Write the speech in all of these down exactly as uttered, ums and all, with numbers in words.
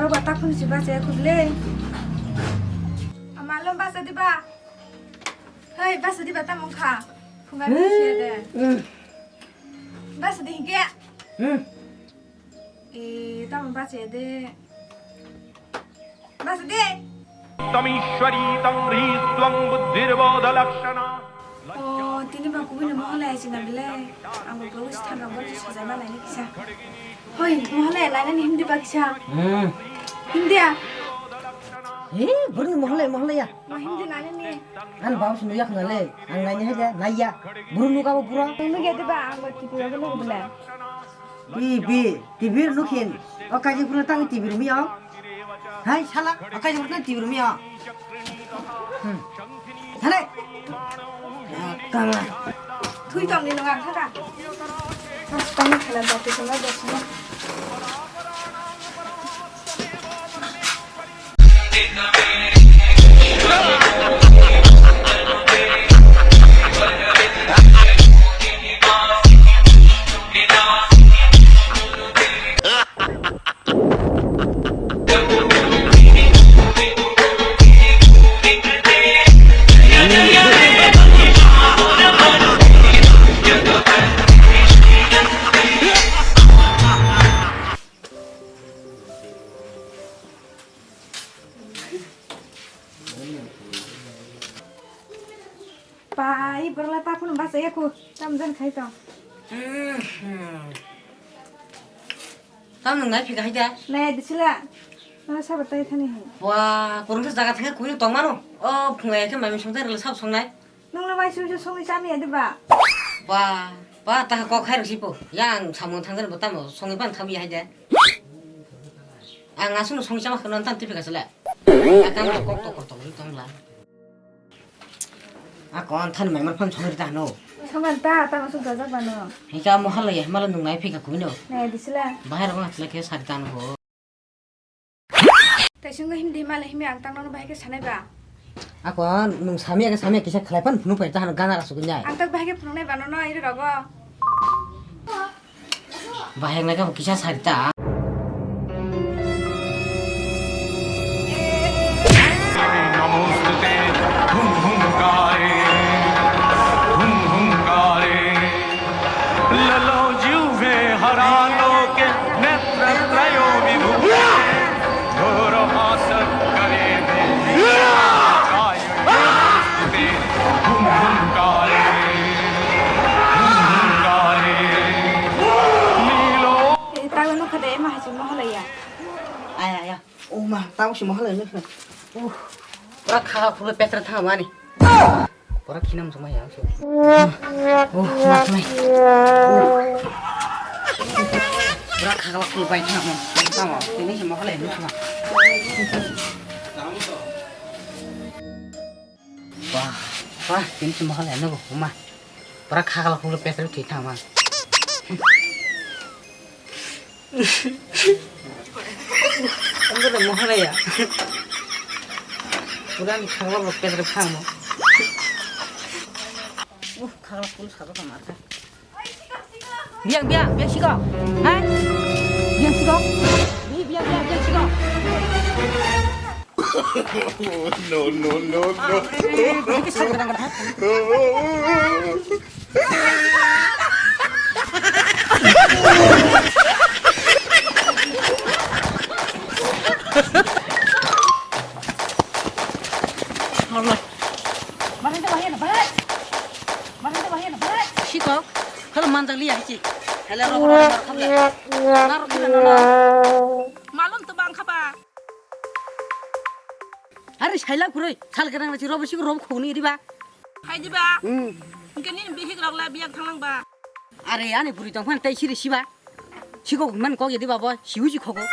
Ba ta phone si ba se khub le. Ama lo ba sa di ba. Hei, ba sa di ba ta mong kha. Phunga ni si de. Hmm. Ba sa di ge. Hmm. Eh, tamo bache de. Bache de. तमीश्वरी तं ह्रीस्वं बुद्धिर्बोधलक्षणा। Oh, tini ba kubui no mohalai aisi na bile. Ang bo blog si thang bo si sajai ma laini kisa. Hoi, mohalai lainani himdi ba kisa. Hmm. Himdi ya. Eh, burni mohalai, mohalai ya. Ma himdi lainani. Ang bau sunu yak na le. Ang laini haja, naiya. Burnu ka bo pura. Ang nugi de ba, ang bo tipi ba nugi bile. T V, T V rw nukhin. O kaijak phuru tang T V rw miyo. Hai sala, o kaijak phuru tang T V rw miyo. Hmm. Thale. Kama. Thui tong ni nang thaka. Mas tang ni khala jati sama jati sama. Pai, borok le ta phunu bachai ya khu, tam jan khai tong. Tam nung nai phika hai da? Nai di sila. Nang sabo tai thani hai. Wa, kurung sa jaga thangkhe kuino tong mano. O phunga ya khe mami song thai rwla sabo song nai. Nung le mai sui sui songwi chami ya de ba? Ba, ba ta kok khai rok sipo. Yang samung thangkhe bo tamo songwi pan thami hai da. Ang asung song chama khano tan tipi kasala. Akang kok to kok to tong la. Ako an than member phone songri ta no. Songan ta, ta masuk dajak bano. Hika mohal ya, mala nung nai phika kuino. Ne disila. Bahai rong atla ke sari tan go. Taisungo himdi mala himi ang tang nono bahai ke sanai ba. Ako an nung samia ke samia kisa khlai pan phunu pai ta hano gana rasu kunyai. Ang tak bahai ke phunu nai bano no iri rogo. Bahai nai ka kisa sari ta. नमोऽस्तु ते हुं हुंकारे, हुं हुंकारे। ललो जिह्वे हरालोके नेत्रत्रयो विभूते। घोरमासक्करे देवी कायो नमोऽस्तु ते हुं हुंकारे, हुं हुंकारे। नीलो Eh, tago nokha de, ema hai se mohalai ya. Aya, aya. O ma, tamo se mohalai nukha. Uh, pura kha kha khulai petra thang mani. Pura khinam sumai ya so. Oh, ma mai. Pura kha kha khulai pai thang mo. Tamo, tini se mohalai nukha. Wah, wah, tini se mohalai nugo, ma. Pura kha kha khulai petra thang ma. Ang gada mohalaya. Pura ni khagla bo pedra phang mo. Uh, khagla pul sago ka marka. Biang, biang, biang siko. Hai. Biang siko. Bi, biang, biang, biang siko. No, no, no, no. Eh, eh, eh, eh, eh, eh. Sikok, kalau manjak liya hichi. Hele robo robo robo khamle. Na robo khamle na. Malum to bang khaba. Hari saila kuroi, sal kerang na si robo sikok robo khogni riba. Hai diba? Hmm. Hingke nini bihik rok la biyak thanglang ba? Are ani buri tong phan tei siri siba. Sikok man kok yedi babo, siu ji khogo.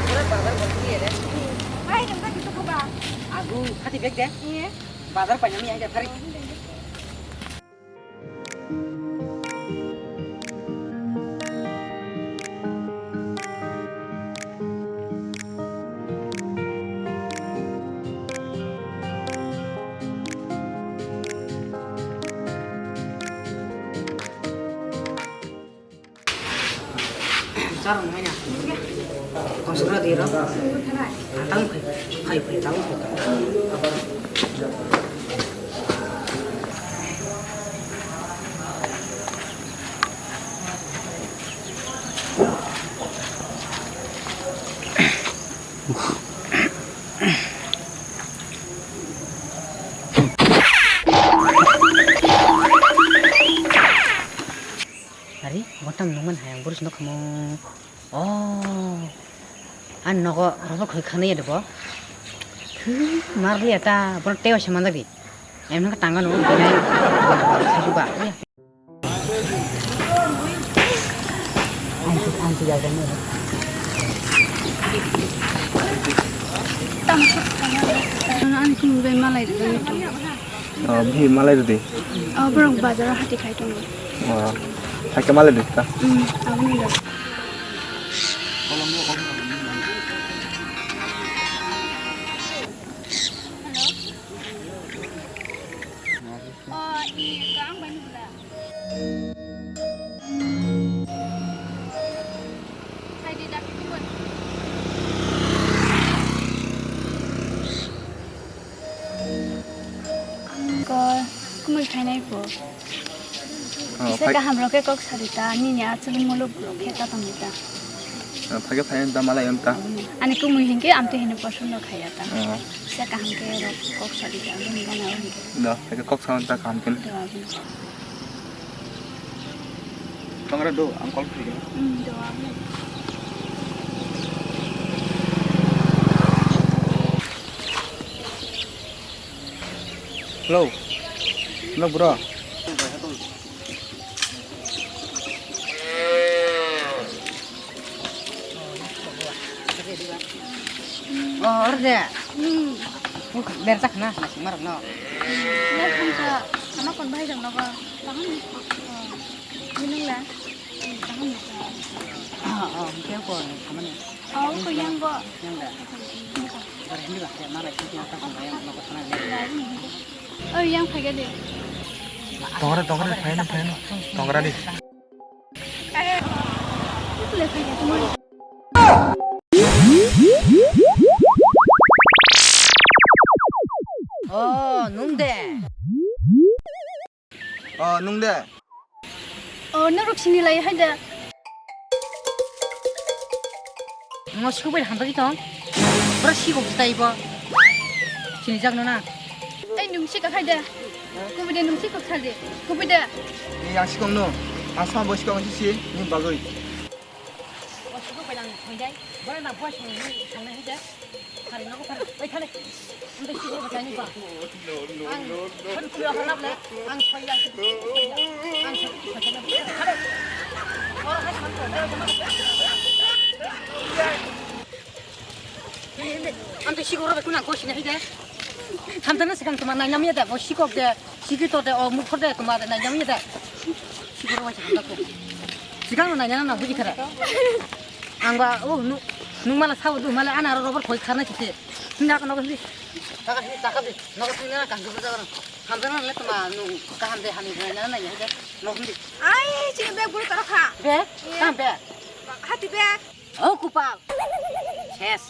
Pura bazar bol kuni ere. Hai, nang tadi tu kaba? Agu, hati beg de. Iya. Bazar panjang ya, hari. Arang mai na. Konsra di ro. Atang phai, phai, phai, tang phai. Ari, botam nungman hai ang burus nukha mo. Oh. An nogo robo khoi khana ya debo. Thu, mar liya ta, bono tewa se manjak di. Em nang tanga no, binai. Sajuba. Ang, ang tiga kan ni. Ani kung bai malai rwgwi tongo. Oh, bini malai rwdi. Oh, borok bazaro hati khai tongo. Oh, hai khe malai rwdi ta. Hmm, aboni rok. Ko kumui phainai po. Oh, kisa phai- kaham rok khe kok sadi ta, nini achugwi muluk rok khe ta tongwi ta. Oh, phaikhe phainai ta malai em ta. Ani kumui hinkhe amtwi hino posondo khaiya ta. Oh. Kisa kaham khe rok kok sadi ta, aboni gana o hinkhe. Do, phaikhe kok sa ta kaham khe. Do, aboni. Tongra do, ang call khaigwno. Hmm, do, aboni. Hello. Hello, bro. Oh, orde. Hmm. Ber tak na, nasi marok no. Ber tak na, ama kon bahai dong nogo. Paham ni? Oh. Minung la. Paham ni? Oh, oh, kau kon, sama ni. Oh, ko yang bo. Yang dah. Bar hindi ba, ya, mara, sini, apa, sama yang, nogo, sana, ya. Oh, yang pakai deh. Tongra, tongra, paino, paino. Tongra di. Oh, nwng de. Oh, nwng de. Oh, norok sini lai hai da. Nwng sikubai hamjagwi tong. Bro, sikok jita ibo. Sini jak no na. Ei, nwng sikak hai da. Kubui de nwng sikak sal de. Kubui de. Ni yang sikong no. Ang sama bo sikong sisi ni bagwi. Bo sikok bai lang thoi dai. Bro, na bo sini ni sangnai hai da. Khari nogo khari. Oi khari. Ang tei sikoro bachai ni ba. Ang khari kuli akan able. Ang soi yang soi yang. Ang soi yang. Khari. Oro hai khari. Ang tei sikoro bai kunang ko sini hai de. Hamtana sikang tuma nai namya de. Bo sikok de. Siki to de. O mukhor de tuma de nai namya de. Sikoro bai hamta ko. Sikang nai nana na buji khara. Ang ba, oh, nu, nung mala sao du, mala ana ro robor khoi kharna kite. Nung nak nok di. Taka di, taka di. Nok di na kang gubur jaga. Hamjana le tuma nung kaham de hami na na ya de. Nok di. Ai, chini bag buru tara kha. Bag? Iya. Kam bag? Hati bag. Oh, kupal. Ses.